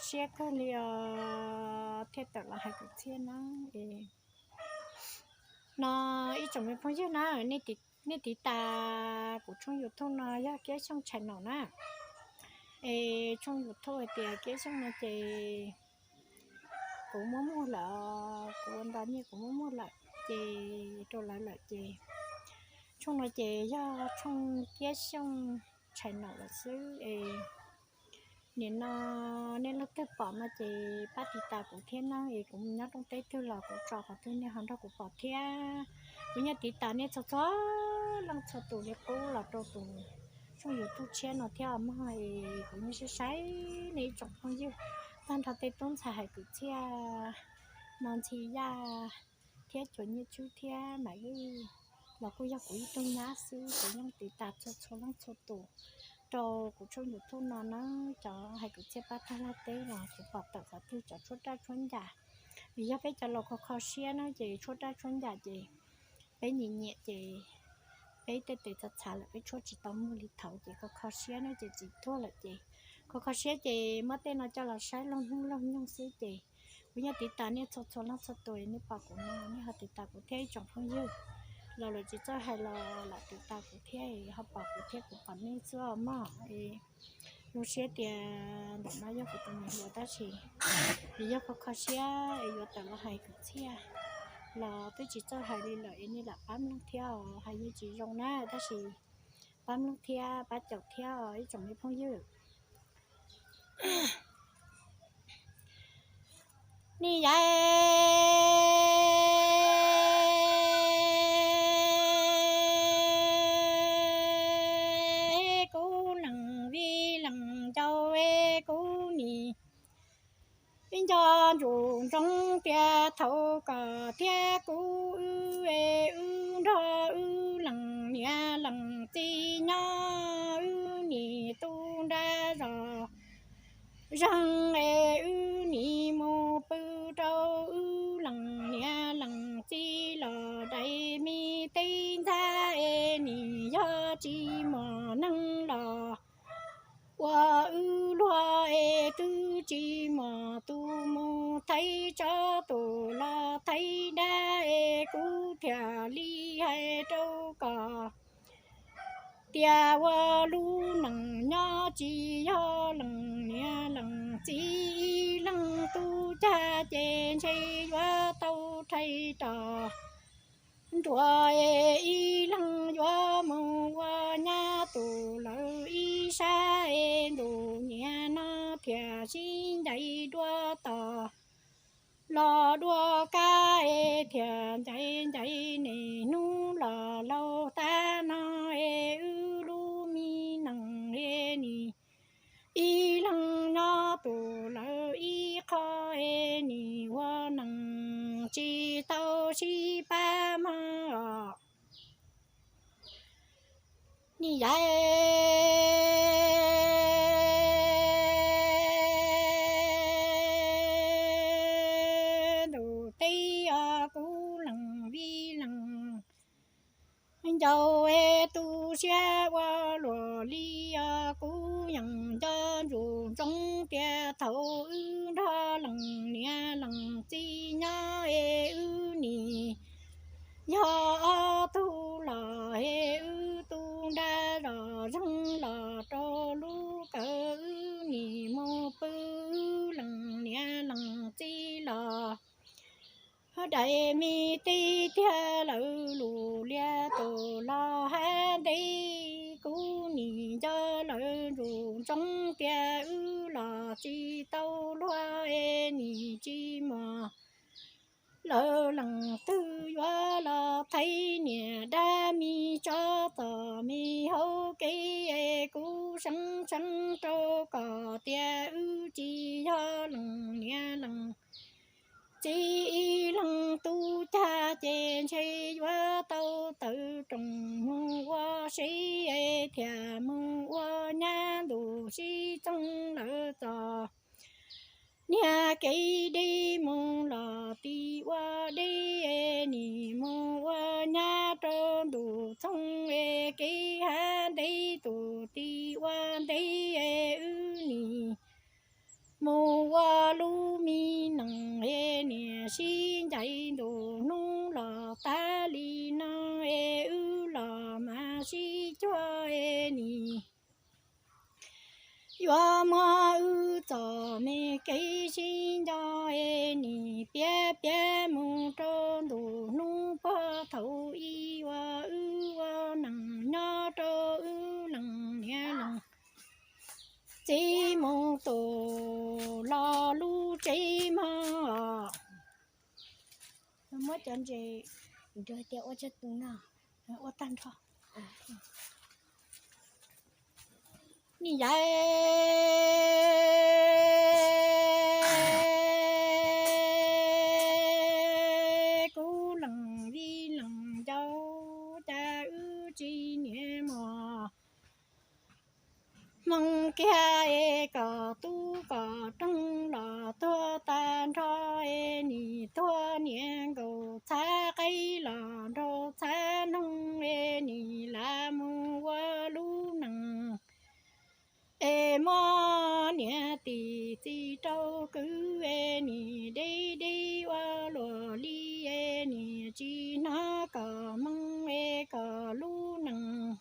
siab kawg li os thiaj tawm los hais kwv txhiaj na. Es no ib tsoom me phooj ywg na, nej tiv tas kuv tshooj YouTube no yog Kiab Xyooj Channel na. Es tshooj YouTube hais tias Kiab Xyooj no ces kuv muab muag lawm, kuv ua nto nyiaj kuv muab muag lawm ces rau lawv lawm ces tshooj no ces yog tshooj Kiab Xyooj Channel lawm xwb es nim no nej leej twg pom no ces pab tiv tas kuv thiab nawb. Es kuv nyob rooj teb twg los kuv tso qhov twg nej ho nrog kuv pom thiab. Kuv yeej tiv tas nej txhua txhua leej txhua tus li qub los rau tus tshooj YouTube tshiab no thiab mog. Es kuv yeej saib saib nej ib tsoom phooj ywg tag nrho tej tub ntxhais hais kwv txhiaj no Ntxhi Yaj thiab Cuas Nyiaj Tswb thiab Mam Vij los kuj yog kuv ib tug nyab xwb. Kuv yeej tiv tas txhua txhua leej txhua tus rau kuv tshooj YouTube no na. Cov hais kwv txhiaj pab tag laj teb los kuv pom tawm qhov twg cov tshuab raj tshuab ncas, vim yog peb cov laus kho kho siab na ces tshuab raj tshuab ncas ces peb nyiam nyiam ces peb tej tes txhav txhav lawm peb tshuab tsis tau muag li thaud ces kho kho siab na ces txim tuag lawm ces kho kho siab ces muab tej no coj los saib laug hnub laug nyoog xwb ces kuv yeej tiv tas nej txhua txhua leej txhua tus. Nej pom kuv no nej ho tiv tas kuv thiab ib tsoom phooj ywg. Laus lawm tsis txawj hais los lam tiv tas kuv thiab ho pom kuv thiab kuv pom nej xwb mog. Es zoo siab tias ntawm no yog kuv tus me hluas tab sis vim yog kho kho siab es yuav tawm los hais kwv txhiaj los twb tsis txawj hais li lawm es nej lam pab mloog thiab os. Hais yeej tsis zoo na tab sis pab mloog thiab pab caum thiab os ib tsoom me phooj ywg. Ni yam kuv lees vij lees ncaus kuv nim nco ntsuj ntsoov tias thaum koj thiab kuv wb, wb nrog wb lees niam lees txiv nyob wb nim tu nra zos zeeg es wb nim mus pw rau wb lees niam lees txiv los dai me teb ntxab es nim yog tsis muaj neeg los ua wb luag es twb tsis muaj tus mus thaij tsov tus los thaij dab es kuv thiaj li hais rau koj tias ua lub neej nyob tsis yog lees niam lees txiv ib leeg tu cag ces ntshe yuav tau rhais ros nruas es ib leeg yuav mus ua nyab tus lawv ib sab es ntuj niam no thiaj sib ncaim dua tos los dua kab es thiaj ncaim ncaim niaj hnub los laus tag no es wb lub me neej es nim ib leeg nyob tus lawv ib qho es nim ua neej tsis tau sib pab mog os. Ni yam ntuj teb os kuv lees vij lees ncaus es tu siab ua luaj li os kuv yeej nco ntsuj ntsoov tias thaum wb nrog lees niam lees txiv nyob es wb nim yog ob tug los es wb tu nra zos zeeg los rau lub kawm wb nim mus pw wb lees niam lees txiv los dai me teb tiag lawv lus liab tus los hab ntev kuv nim nco lawv ntsuj ntsoov tias wb los tsis tau luag es nim tsis muaj lawv leej twg yuav los thaij niam dab mi tso tom me hauv kev es kuv seev seev rau koj tias wb tsis yog lees niam lees txiv ib leeg tu cag ces ntshe yuav tau tawm rooj mus ua si es thiaj mus ua nyab ntuj sib txoog lawm txoj niag kev deb mus los tim ua deb es nim mus ua nyab rau ntuj txoog es kev hab ntev tus tim ua ntev es wb nim mus ua Cov ntses nrog tias ua tsag tus no, ua tag nrho. Nim yav kuv lees vij lees ncaus, cas wb tsis niam muam hmoo kiag es kom tub kom roog los tuag tag nrho es nim tuag niam nkaus txhav qeeb los nraug txhav noog es nim lam mus ua lub neej es muab niam tim txiv rau kwv es nim deb deb ua luam li es nim tsis hnov kom hmoo es kom lub neej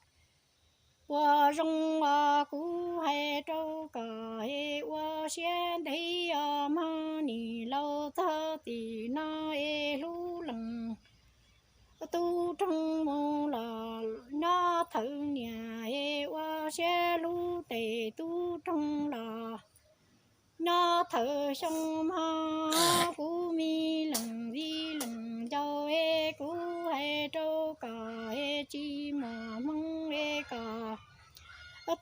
ua zoo os. Kuv hais rau kom es ua siab ntev os, hmo nim laus txog tim no es hlub lees tub roog mus los nyob thawm niam es ua siab hlub tes tub roog los nyob thawm xyoo. Hmo kuv me lees vij lees ncaus es kuv hais rau kom es tsis muaj hmoo es kom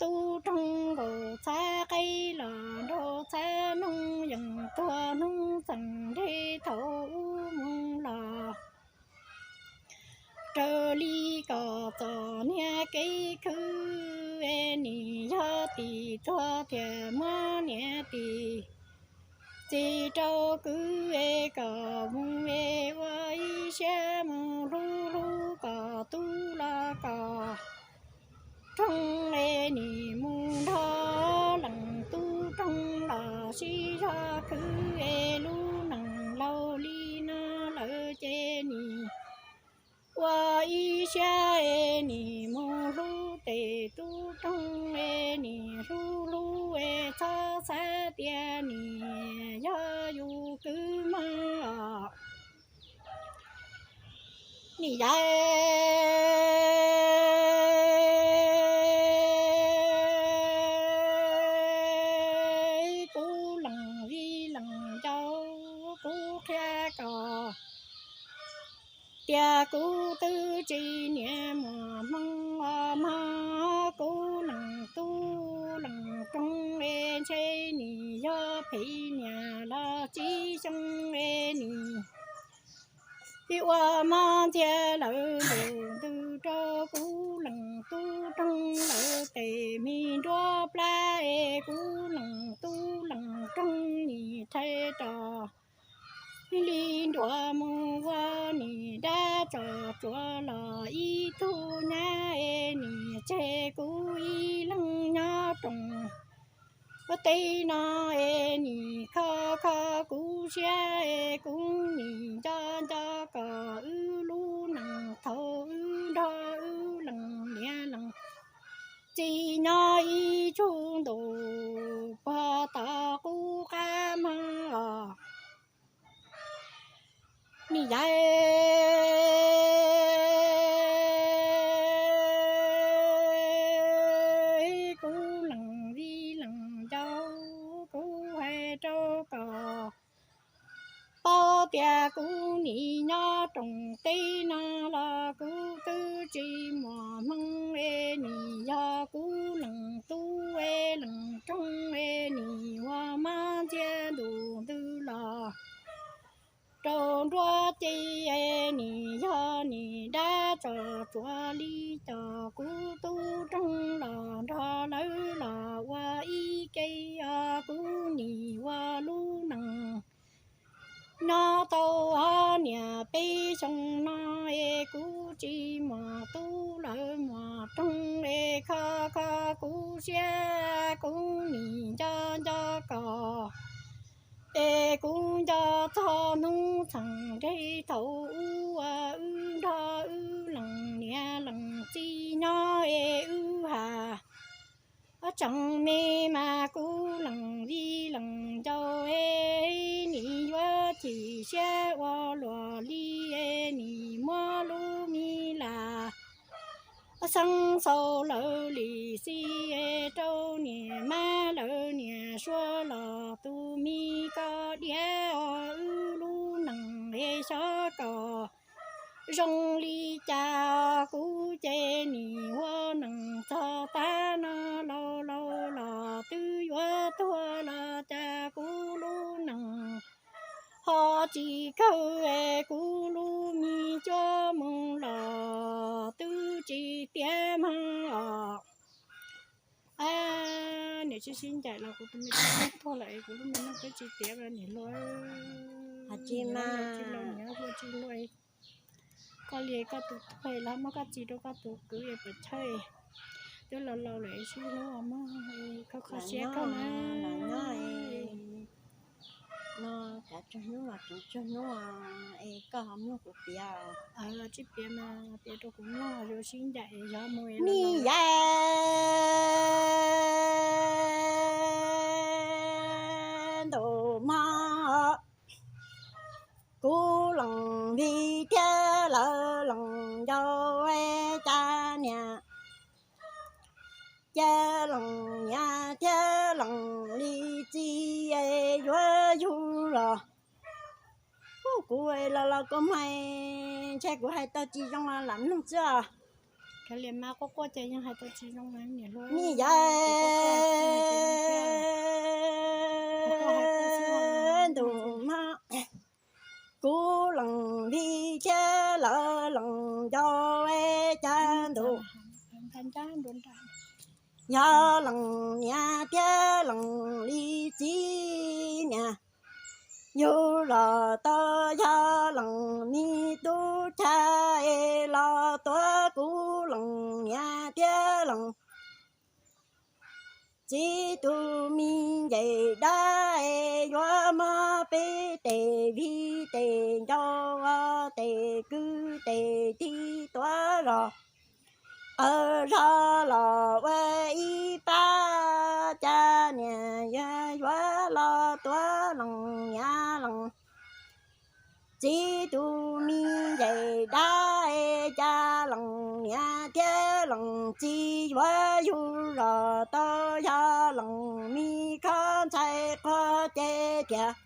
tub roog nkaus txhav qeeb los nraug txhav noog, yeej tuag hnub txeem nreg thaum ub mus los raws li kom txom niag kev khwv es nim yog tim tuag thiaj muab niam tim txiv rau kwv es kom mus es ua ib siab mus hlub hlub kom tub los kom roog es nim mus nrog lees tub roog los sib zog khwv es lub neej laus li no lawm ces nim ua ib siab es nim mus hlub tes tub roog es nim hlub hlub es txhob xav tias nim yog yus kwv mog os. Nim yav kuv lees vij lees ncaus, kuv qhia kom tias kuv twb tsis niam muaj hmoo os mog. Kuv lees tub lees roog es ntshe nim yog phem niam los tsib xyoo es nim ua mob ntxhias lawm ntuj ntws rau kuv lees tub roog lawm tes me nruab plab es kuv lees tub lees roog nim rhais rau li nruas mus ua nim dab tso tsuav los ib tug nyab es nim tseg kuv ib leeg nyob roos ua teb no es nim kho kho kuv siab es kuv nim nco nco kom wb lub neej thaum wb nrog wb lees niam lees txiv nyob ib tug ntuj puag tom qub qab mog os. Nim yav kuv lees vij lees ncaus, kuv hais rau kom paub tias kuv nim nyob roos teb no los kuv twb tsis muaj hmoo es nim yog kuv lees tub es lees roog es nim ua mob ntxhias ntuj ntws los rau nruab ceg es nim yog nim dab tso tsuav li cas kuv tub roog los nrog lawv los ua ib ke os. Kuv nim ua lub neej nyob tau ob niam peb xyoo no es kuv tsis muaj tub lawv muaj roog es kho kho kuv siab, kuv nim nco nco kom es kuv nco txog hnub txheej nreg thaum ub uas wb nrog wb lees niam lees txiv nyob es wb has tseem me mas kuv lees vij lees ncaus es nim yuav chim siab ua luaj li es nim muab lub me lam xeeb xaus lawv lim xij es rau niam mab lawv niam suav los tus me koj diav os. Wb lub neej Xyov kom zoo li cas kuv ces nim ua neej txog tag no, laus laus los twb yuav tuag los cas kuv lub neej ho tsis kawg es kuv lub me cuab mus los twb tsis tiav mog os. Niam tsis sib ncaim los kuv tus me tub tuag lawm es kuv lub me neej twb tsis tiav niam hluas. Tsis mas, tsis los niam hluas tsis hluas. Koj li koj tus tuag los muab koj txis rau koj tus kwv es pom chawj, twb laus laus lawm sib hlub mog, kho kho siab koj na. No kav tsag hnub los tseem tsag hnub es koj ho mloog kuv piav. Los tsis piav mas piav rau kuv mloog, zoo sib ncaim xyov mus. Nij yav ntus mog, kuv lees vij thiab lawv lees ncau, cas niam, cas lees niam thiab lees li txiv yuav yug los. Kuv los los kua muag, ntshe kuv hais tau tsis zoo lam mloog xwb os. Nij yav ntus mog, kuv lees vij thiab lawv lees ncau, cas ntus yog lees niam thiab lees li txiv niam, yug los tau yog lees me tub chaw es los tuav kuv lees niam thiab lees txiv tus me ncej dab es yuav muab peb tes vij tes ncau, tes kwv tes tij tuav zog, qawv zog los ua ib pab, cas niam yog yuav los tuav lees niam lees txiv tus me ncej dab, cas lees niam thiab lees txiv yuav yug los tau yog lees me khob ntxhais qhuav ces tias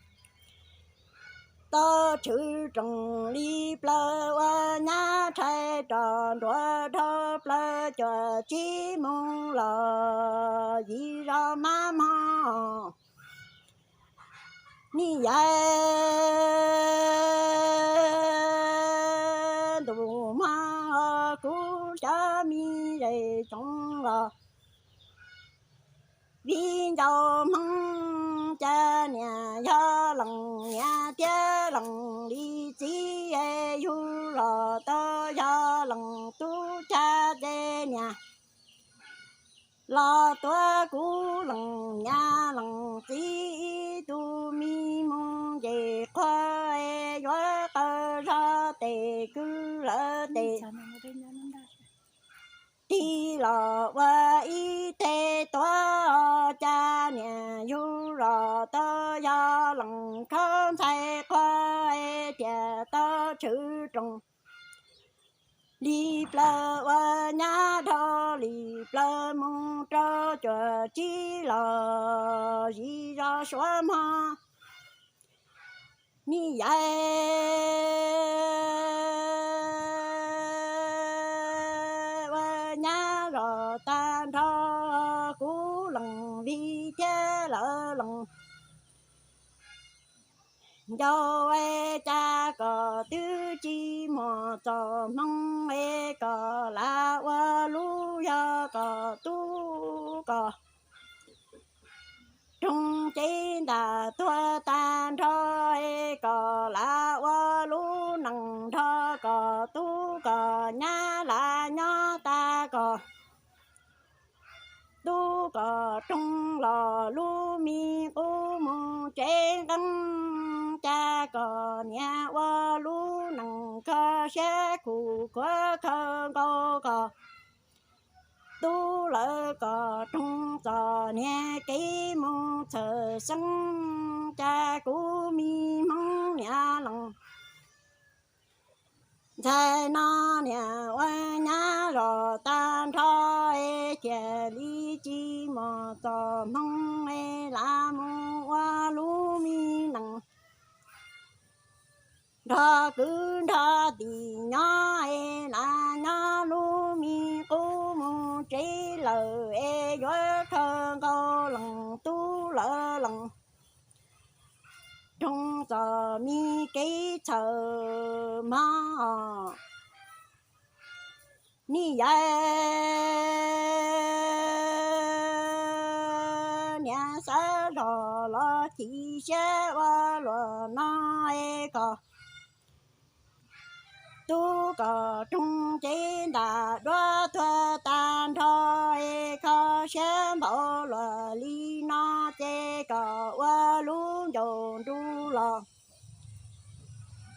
tau tshwm rooj li plaws ua nyab rhais rov nruas dhau plaws cuam tsib moos los yim zos mab mog. Nij yav ntus mog, kuv cov me zej tsoom los vij ncau hmoob, cas niam yog lees niam thiab lees li txiv, yug los tau yog lees tub chaw ces niam los tuav kuv lees niam lees txiv ib tug me moos ncej qhuav, yuav qawv zog tes kwv lawv tes tij los ua ib teg tuav, cas niam yug los tau yog lees khob ntxhais qhuav, tias tau tshwm rooj li plaws ua nyab dhau li plaws moos rau cuam tsib los yim zos suav mog. Nij yav ua nyab los tag nrho, kuv lees vij thiab lawv lees ncau, cas kom twb tsis muaj txoj hmoo, kom lam ua lub, yog kom tub kom roog cev ntaj tuag tag nrho, kom lam ua lub neej nrho, kom tub kom nyab lam nyob tas, kom tub kom roog los lub me qub mus tsev nqeeb, cas kom niam ua lub neej kho siab khuv khuav khaws nkaus, kom tub lawv kom roog txom niag kev mus txhawm xeeb, cas kuv me hmoob niam lees ntxhais no niam ua nyab los tag nrho, es cia li tsis muaj txoj hmoo, es lam mus ua lub me neej Nrog kwv nrog tij nyob es las nyob lub me qub mus tsev lawm es yuav khaws nkaus lees tub lawv lees, roog txom me kev txhawm mog. Nej yawm niam xav zog los chim siab ua luaj no es kom tub kom roog cev ntam duab tuag tag nrho es kho siab npaum luaj li no ces kom ua lub ncauj nruj los.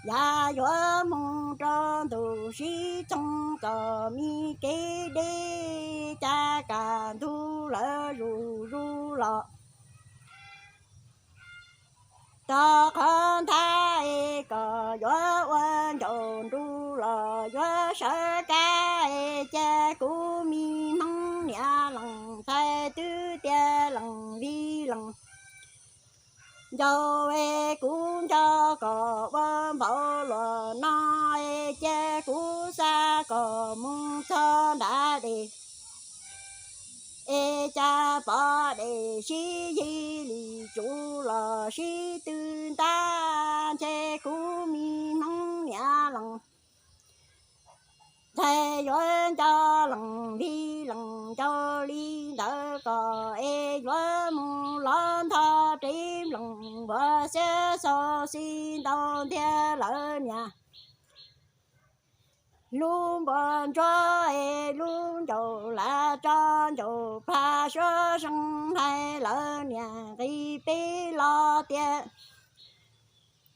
Yam yuav mus rau ntuj sib txoog txom me kev deb cas kaj ntug lawv zuj zus los. Rov qhov nthab es kom yuav ua ncauj nruj los yuav sawv kab es cia kuv me hmoob niam lees ntxhais twb tias lees vij lees ncauj es kuv nco kom ua npaum luaj no es cia kuv xa kom mus txog nram dej es cas pom dej sib yig li tsuv los sib tw ntab ntshe kuv me hmoob niam lees ntxhais yuav nco lees vij lees ncauj li ntawd kom es yuav mus lov ntho rev nploos npua xiab xau xi ntau ntiag lawv niam. Lub npua ntsuab es lub ncauj lav tso ncauj plag suab seej hais lawv niam nqis peb los tias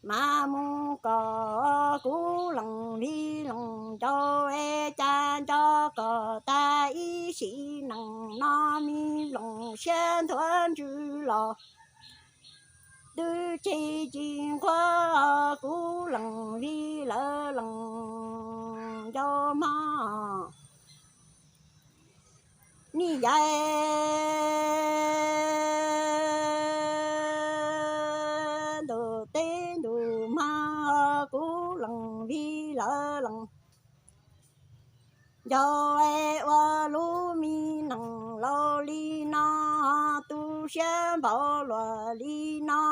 mas mus kom kuv lees vij lees ncauj es cas nco kom tag ib sim neej no me nploos siab nthuav ntsws los twb tsis ci nquag kuv lees vij lawv lees ncauj mog. Nej yawm ntuj teb ntuj hmo kuv lees vij lawv lees ncauj es ua lub me neej laus li no tu siab npaum luaj li no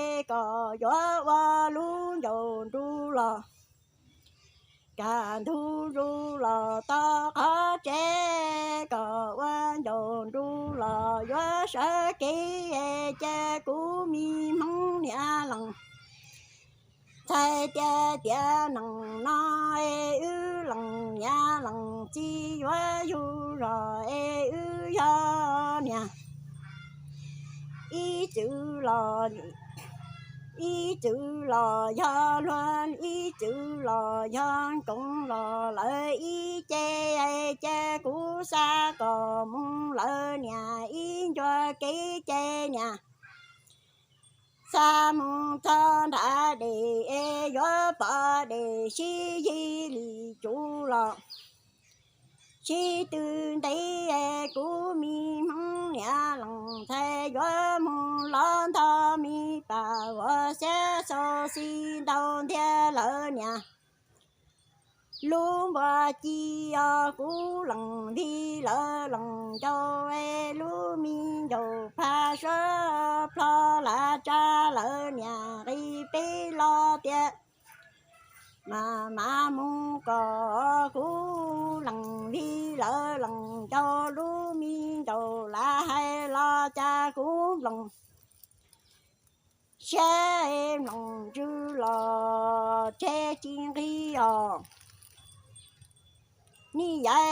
es kom yuav ua lub ncauj nruj los kaj ntug zus los tau qhov tsev kom ua ncauj nruj los yuav sawv kev es cia kuv me hmoob niam lees ntxhais tias tiam neej no es wb lees niam lees txiv yuav yug zog es wb yog niam ib txwm los ib txwm los yog luag ib txwm los yog koov los lawv ib ce ces kuv xa kom mus lawv niam ib ncua kev ces niam xa mus txog nram dej es yuav pom dej sib yig li tsuv los sib tw ntev es kuv me hmoob niam lees ntxhais yuav mus lov ntho me pas uas xiab xau xi ntau ntiag lawv niam. Lub npua ci os kuv lees vij lawv lees ncauj es lub me ncauj plag suab plho lav tsa lawv niam nqis peb los tias mas mas mus kom kuv lees vij lawv lees ncauj lub me ncauj lav hais los cas kuv nploos siab nploos ntsws los tseg tsis nqig os. Nej yawm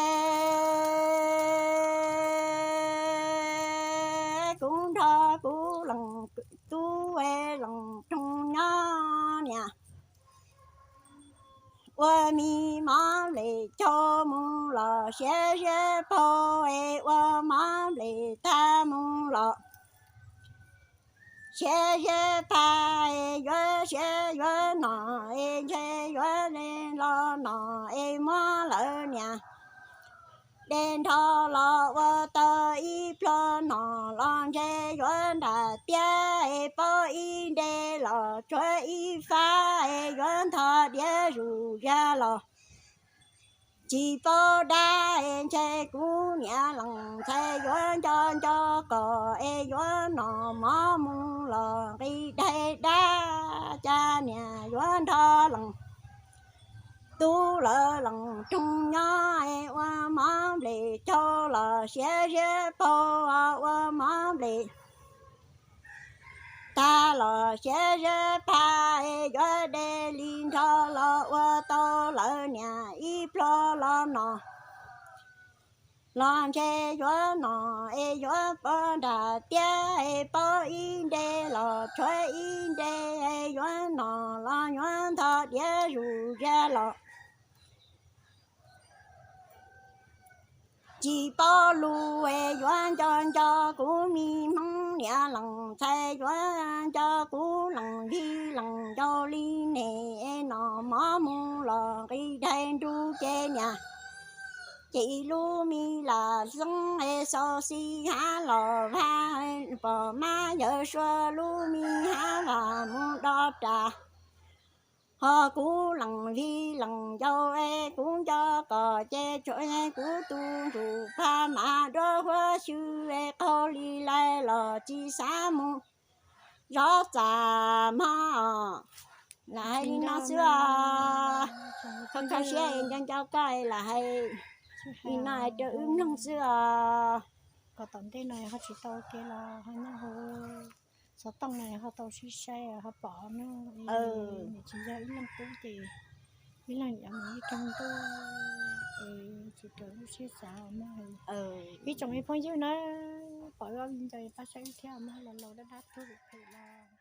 kuv nrog kuv lees tub es lees roog nyob niam ua me mov nplej caug mus los siav siav paug es ua mov nplej tag mus los siav siav tag es yuav siav yuav no es ntshe yuav de los no es muab lawv niam de nrho los ua tau ib pluag no los ntshe yuav nram tiab es paub ib nte los tshuav ib fab es yuav ntho zaj los tsis paub dab es ntshe kuv niam lees ntxhais yuav nco nco kom es yuav nom mov mus los nqis daig dab, cas niam yuav nrog lees tub lawv lees roog nyob es ua mov nplej cog los siav ziab paug, ua mov nplej tag los siav ziab pag es yuav de li nrog los ua tau lawv niam ib plho los no los ntshe yuav nom es yuav pov nram tiab es pov ib nte los tshuav ib nte es yuav nom los yuav ntho diav zus zaj los tsis paub lus es yuav nco nco kuv me Hmoob niam lees ntxhais yuav nco kuv lees vij lees ncaus li ne es nom mov mus los nqis daig nrug ces niam ces lub me lam xeeb es xau xi hav los vag pom mab yawg sua lub me hav vam mus do ras ho kuv lees vij lees ncaus es kuv nco kom ces tsuas kuv tus ntsuj plig mas duab huab xyw es qaug li lais los tsis xav mus zov txam mog. Lam hais li no xwb os. Kho kho siab es nco nco koj lam hais li no rau wb mloog xwb os. Kom tom ntej no ho tsis tau ua ke los ho nyob hauv xov tooj no ho tau sib saib ho pom no. Tsis yog ib leeg tub ces ib leeg yuav mus ib leeg ntuj, tsis raws lub siab xav mog. Ib tsoom me phooj ywg na, pom wb ob viv ncaus pab saib wb thiab mog, los laus dab dab tuag phem phem los